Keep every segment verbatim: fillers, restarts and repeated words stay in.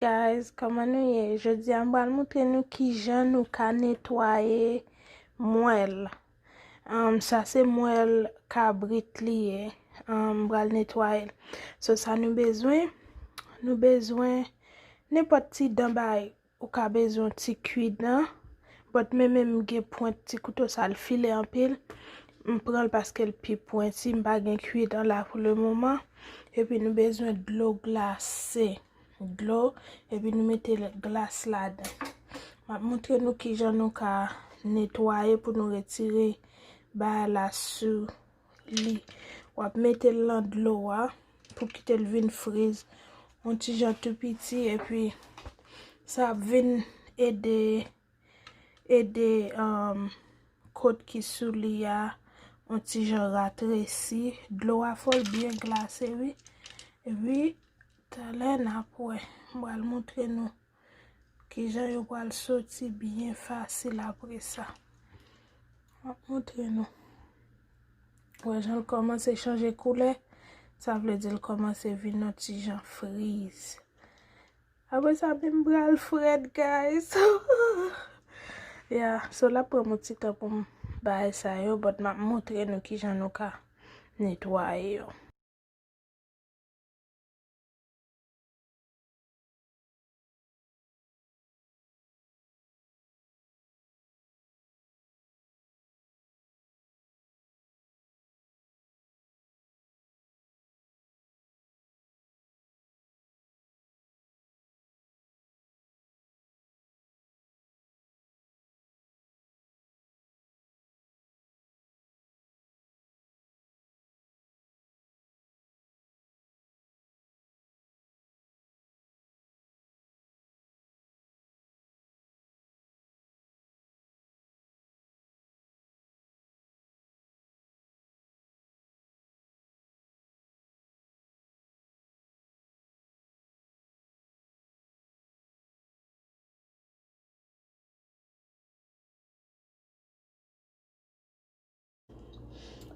Guys, kòman nou ye? Jodi a m pral montre nou kijan nou ka netwaye mwèl. Um, sa se mwèl kabrit li ye. Um, m pral netwaye l. So sa nou bezwen? Nou bezwen nenpòt ti dan bagay. Ou ka bezwen yon ti kwidan. But men menm m gen pwent ti kouto sa l file anpil. M pran l paske l pi pwenti. M pa gen kwidan la pou le moman. Epi nou bezwen dlo glase. Dlo, epi nou mete l glas ladan. M ap montre nou kijan nou ka netwaye pou nou retire bagay la sou li. W ap mete l nan dlo a pou kite l vin friz yon ti jan tou piti, epi sa ap vin ede, ede, um, kot ki sou li a yon ti jan ratresi. Dlo a fò l byen glase, wi. Epi, talè n ap wè. M pral montre nou kijan yo pral soti byen fasil apre sa. M ap montre nou. Wè jan l kòmanse chanje koulè, sa vle di l kòmanse vin yon ti jan friz. Apre sa, menm bra l frèt, guys. Yeah, so l ap pran m yon ti tan pou m bay sa yo, but m ap montre nou kijan nou ka netwaye yo.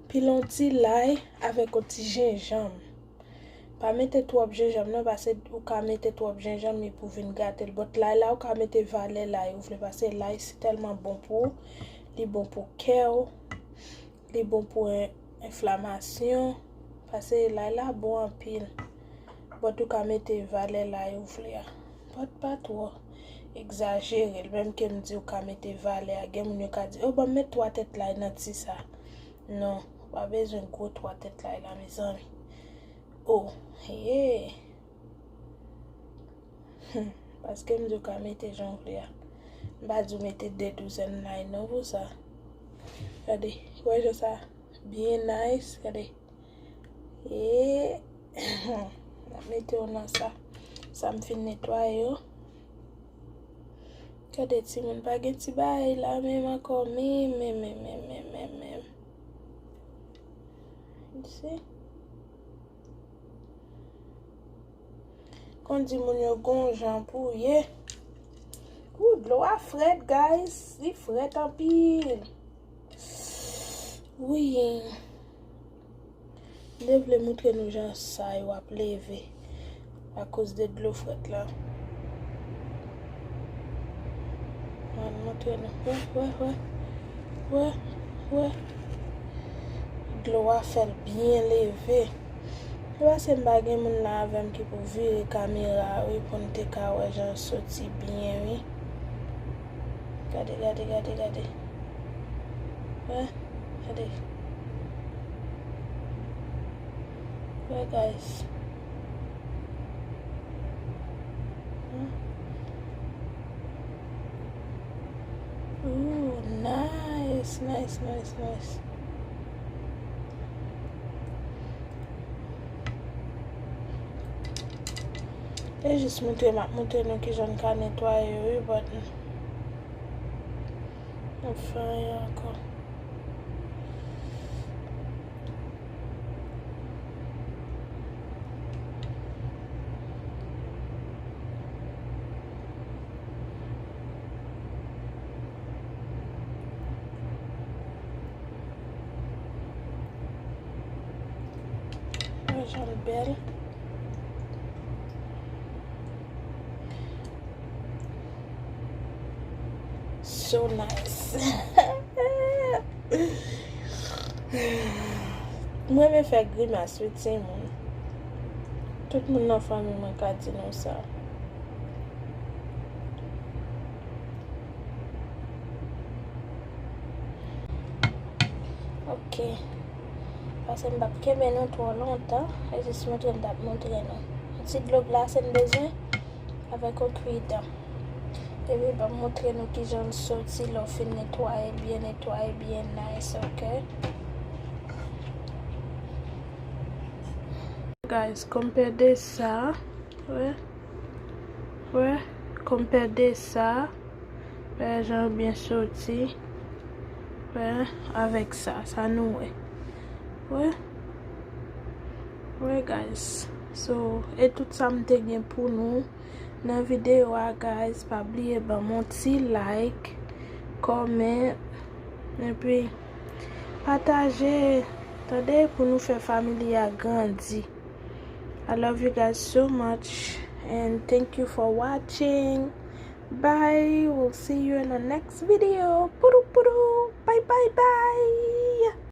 Pile yon ti lay avèk yon ti jenjanm. Pa mete twòp jenjanm non, paske ou ka mete twòp jenjanm, li pou vin gate l. But lay la, ou ka mete valè lay ou vle, paske lay se tèlman bon pou ou. Li bon pou kè w, li bon pou en-, enflamasyon. Paske lay la bon anpil. But ou ka mete valè lay ou vle a. But pa twò egzajere l. Menm ke m di ou ka mete valè a, gen moun yo ka di, "O, ban m met twa tèt lay nan ti sa." Non, ou pa bezwen gwo twa tèt lay la, mezanmi. O, ye. Hmm, paske m di w ka mete jan w vle a. M pa di w mete de douzèn lay non pou sa. Gade, wè jan sa byen nice, gade. E, m ap mete w nan sa. Sa m fin netwaye yo. Gade timoun, pa gen ti bagay la menm ankò, menm, menm, menm. You see? Kon di moun yo gon jan pou ye. Ou, dlo a frèt, guys. Li frèt anpil. Wi. M te vle montre nou jan sa yo ap leve akoz de dlo frèt la. Mwen montre nou. Wè, wè, wè. Wè, wè. Dlo a fè l byen leve. Se paske m pa gen moun la avè m ki pou vire kamera a, wi, pou n te ka wè jan l soti byen, wi. Gade, gade, gade, gade. Wè, gade. Wè, guys. Hmm. Ooh, nice, nice, nice, nice. E jis montre, m ap montre nou kijan n ka netwaye yo, wi, but m ap fè anyen ankò. Wè jan l bèl. So nice. Mwen renmen fè grimas wi timoun. Tout moun nan fanmi mwen ka di nou sa. Ok. Paske m p ap kenbe nou twò lontan. E jis montre m t ap montre nou. Yon ti dlo glase m bezwen avèk yon kwidan. Epi m ap montre nou kijan l soti lè w fin netwaye byen, netwaye byen nice, ok? Guys, compare de sa, wè, wè, compare de sa, wè, jan l byen soti, wè, avèk sa, sa nou wè, wè, wè, guys, so, e tout sa m te gen pou nou nan videyo a, guys, pa bliye ban m yon ti like, comment, epi pataje, tande, pou nou fè family a grandi. I love you guys so much and thank you for watching. Bye. We'll see you in the next video. Poudou, poudou. Bye, bye, bye.